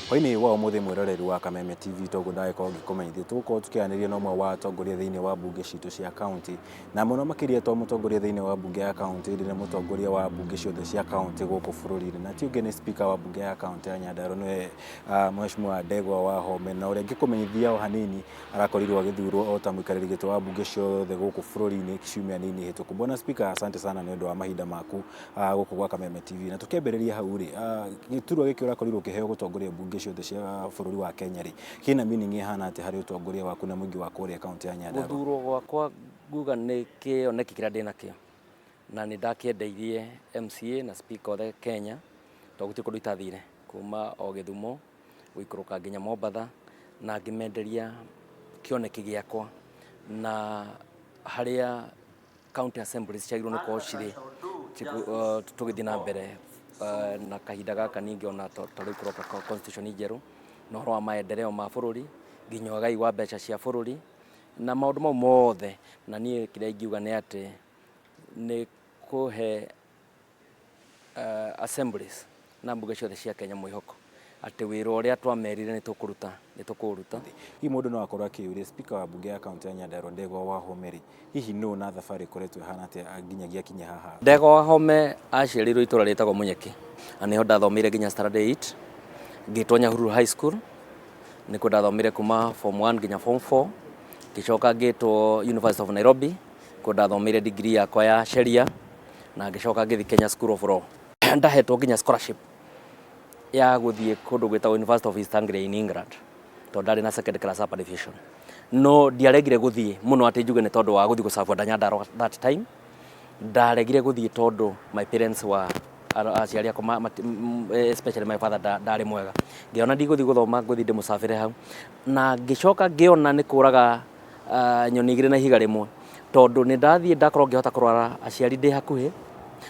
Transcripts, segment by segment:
Hwainĩ wa ũmũthĩ, mwĩroreri wa Kameme TV, toguo ndagĩkorwo ngĩkũmenyithia, tũgũkorwo tũkĩaranĩria na ũmwe wa atongoria thĩinĩ wa mbunge citũ cia kaunti, na mũno makĩria to mũtongoria thĩinĩ wa mbunge ya kaunti, ĩndĩ nĩ mũtongoria wa mbunge ciothe cia kaunti gũkũ bũrũri-inĩ, na ti ũngĩ nĩ speaker wa mbunge ya kaunti ya Nyandarua, nĩwe Mheshimiwa Ndegwa Wahome. Na ũrĩa ngĩkũmenyithia o hanini, arakorirwo agĩthurwo o ta mũikarĩri gĩtĩ wa mbunge ciothe gũkũ bũrũri-inĩ ciumia nini hĩtũku. Bwana Speaker, asante sana nĩ ũndũ wa mahinda maku gũkũ gwa Kameme TV. Na tũkĩambĩrĩria hau rĩ, gĩturwa gĩkĩ ũrakorirwo ũkĩheo gũtongoria mbunge ciothe cia bũrũri wa Kenya rĩ, kĩna meaning ĩhana atĩa harĩ ũtongoria waku na mũingĩ wa kũrĩa kaunti ya Nyandarua? Gũthurwo gwakwa nguga nĩ kĩoneki kĩrĩa ndĩnakĩo, na nĩ ndakĩendeirie MCA na speaker othe Kenya, tondũ gũtirĩ kũndũ itathire, kuma o Gĩthumo gũikũrũka nginya Mombatha, na ngĩmenderia kĩoneki gĩakwa na harĩa county assemblies ciagĩrĩirwo nĩ gũkorwo cirĩ tũgĩthiĩ na mbere na kahinda gaka. Ningĩ ona ta rĩu kũroka constitution njerũ, na ũhoro wa maendeleo ma bũrũri, nginya ũgai wa mbeca cia bũrũri na maũndũ mau mothe. Na niĩ kĩrĩa ingiuga nĩ atĩ nĩ kũhe assemblies na mbunge ciothe cia Kenya mwĩhoko atĩ wĩra ũrĩa twamerire nĩ tũkũruta, nĩ tũkũũruta. Hihi mũndũ no akorwo akĩũria, speaker wa mbunge ya kaunti ya Nyandarua Ndegwa Wahome rĩ, hihi nũ, na thabarĩ ĩkoretwo ĩhana atĩa nginyagia akinye haha? Ndegwa Wahome aciarĩirwo itũra rĩtagwo Mũnyeki, na nĩho ndathomeire nginya standard 8. Ngĩtwo Nyahururu High School, nĩkuo ndathomeire kuma form 1 nginya form 4. Ngĩcoka ngĩtwo University of Nairobi, kuo ndathomeire degree yakwa ya sheria, na ngĩcoka ngĩthiĩ Kenya School of Law. Ndahetwo nginya scholarship ya gũthiĩ kũndũ gwĩtagwo University of East Anglia in England, tondũ ndarĩ na second class upper division, no ndiaregire gũthiĩ mũno atĩ njuge nĩ tondũ wa gũthiĩ gũcabwo nda Nyandarua. That time ndaregire gũthiĩ tondũ my parents were, aciari akwa, especially my father, ndarĩ mwega. Ngĩona ndigũthiĩ gũthoma, ngũthiĩ ndĩmũcabĩre hau. Na ngĩcoka ngĩona nĩ kũraga nyoni igĩrĩ na ihiga rĩmwe, tondũ nĩ ndathiĩ ndakorwo ngĩhota kũrora aciari ndĩ hakuhĩ,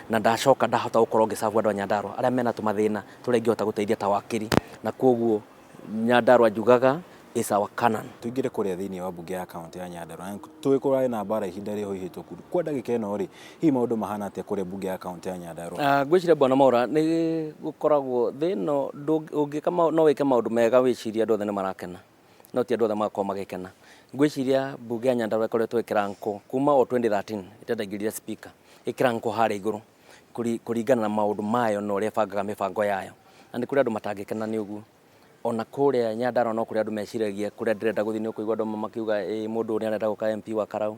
na ndacoka ndahota gũkorwo ngĩcabu andũ a Nyandarua arĩa mena tũmathĩna tũrĩa ingĩhota gũteithia ta wakiri. Na koguo Nyandarua njugaga is our Canaan. Tũingĩre kũrĩa thĩinĩ wa mbunge ya kaunti ya Nyandarua, na tũĩ kũrarĩ na mbara ihinda rĩho ihĩtũku. Kwa ndagĩka ĩno rĩ, hihi maũndũ mahana atĩa kũrĩa mbunge ya kaunti ya Nyandarua? Ngwĩciria, Bwana Mwaura, nĩ gũkoragwo thĩ ĩno ũngĩka no wĩke maũndũ mega wĩcirie andũ othe nĩ marakena, no ti andũ othe magakorwo magĩkena. Ngwĩciria mbunge ya Nyandarua ĩkoretwo ĩkĩrankwo kuma o 2013 ĩrĩa ndaingĩrire speaker, ĩkĩrankwo harĩa igũrũ kũringana na maũndũ mayo na ũrĩa ĩbangaga mĩbango yayo, na nĩ kũrĩ andũ matangĩkena nĩ ũguo. Ona kũrĩa Nyandarua no kũrĩ andũ meciragia kũrĩa ndĩrenda gũthiĩ. Nĩ ũkũigua andũ amwe makiuga, ĩ mũndũ ũyũ nĩ arenda gũka MP wa Karau,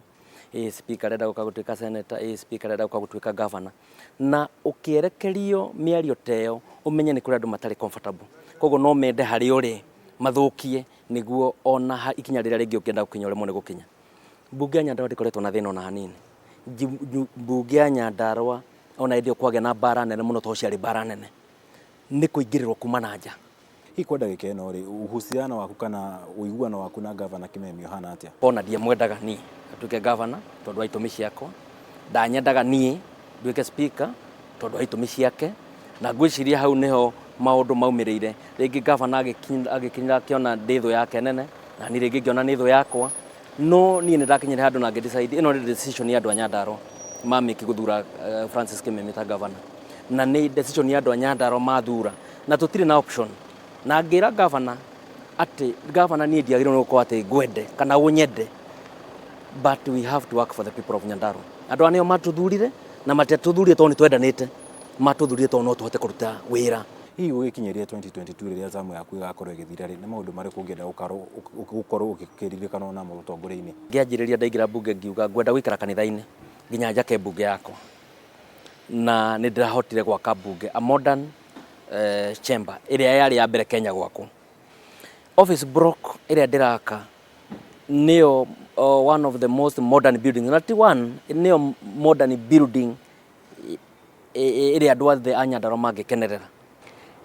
ĩ speaker arenda gũka gũtuĩka senator, ĩ speaker arenda gũka gũtuĩka governor. Na ũkĩerekerio mĩario ta ĩyo, ũmenye nĩ kũrĩ andũ matarĩ comfortable, koguo no mende harĩa ũrĩ mathũkie nĩguo ona ikinya rĩrĩa rĩngĩ ũngĩenda gũkinya ũremwo nĩ gũkinya. Mbunge ya Nyandarua ndĩkoretwo na thĩna ona hanini. Mbunge ya Nyandarua ona hĩndĩ ĩyo kwagĩa na mbara nene mũno, tondũ ciarĩ mbara nene nĩ kũingĩrĩrwo kuma na nja. Hihi kwa ndagĩka ĩno rĩ, uhusiano waku kana ũiguano waku na gavana Kimemia ũhana atĩa? Ona ndiamwendaga niĩ atuĩke gavana tondũ wa itũmi ciakwa, ndanyendaga niĩ nduĩke speaker tondũ wa itũmi ciake. Na ngwĩciria hau nĩho maũndũ maumĩrĩire. Rĩngĩ gavana agĩkinyĩra akĩona ndĩ thũ yake nene, na niĩ rĩngĩ ngĩona nĩ thũ yakwa. No niĩ nĩ ndakinyire handũ na ngĩ decide ĩno nĩ decision ya andũ a Nyandarua mamĩki gũthura Francis Kimemia ta gavana, na nĩ decision ya andũ a Nyandarua mathura, na tũtirĩ na option. Na ngĩra gavana atĩ, gavana, niĩ ndiagĩrĩirwo nĩ gũkorwo atĩ ngwende kana ũnyende, but we have to work for the people of Nyandarua. Andũ aya nĩo matũthurire, na matiatũthurire tondũ nĩ twendanĩte, matũthurire tondũ no tũhote kũruta wĩra. Hihi gũgĩkinyĩria 2022 rĩrĩa term yaku ĩgakorwo ĩgĩthira rĩ, nĩ maũndũ marĩkũ ũngĩenda gũkorwo ũkĩririkanwo namo ũtongoria-inĩ? Ngĩanjĩrĩria, ndaingĩra mbunge ngiuga ngwenda gũikara kanitha-inĩ nginya njake mbunge yakwa, na nĩ ndĩrahotire gwaka mbunge, a modern chamber ĩrĩa yarĩ ya mbere Kenya gwakwo. Office block ĩrĩa ndĩraka nĩyo one of the most modern buildings, na ti one, nĩyo modern building ĩrĩa andũ othe a Nyandarua mangĩkenerera.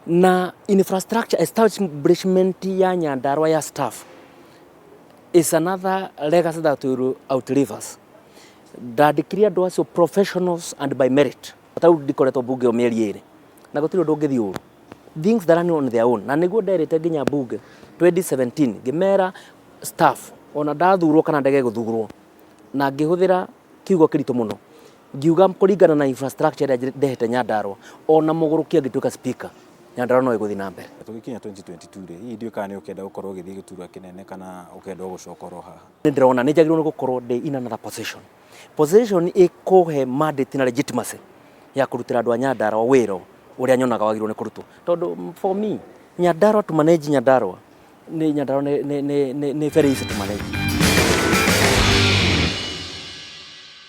Na infrastructure establishment ya Nyandarua ya staff is another legacy that will outlive us. Ndandĩkire andũ acio professionals and by merit. Ta rĩu ndikoretwo mbunge o mĩeri 2, na gũtirĩ ũndũ ũngĩthiĩ ũru. Things that run on their own. Na nĩguo nderĩte nginya mbunge 2017, ngĩmera staff ona ndathurwo kana ndege gũthurwo, na ngĩhũthĩra kiugo kĩritũ mũno, ngiuga kũringana na infrastructure ĩrĩa ndehete Nyandarua, ona mũgũrũki angĩtuĩka speaker. Nyandarua no ĩgũthiĩ na mbere. Tũgĩkinya 2022 rĩ, hihi ndiũĩ kana nĩ ũkenda gũkorwo ũgĩthiĩ gĩturwa kĩnene kana ũkenda o gũcoka oro haha? Nĩ ndĩrona nĩ njagĩrĩirwo nĩ gũkorwo ndĩ in another position, position ĩkũhe mandate na legitimacy ya kũrutĩra andũ a Nyandarua wĩra ũrĩa nyonaga wagĩrĩirwo nĩ kũrutwo. Tondũ for me, Nyandarua, to manage Nyandarua, nĩ Nyandarua nĩ very easy to manage.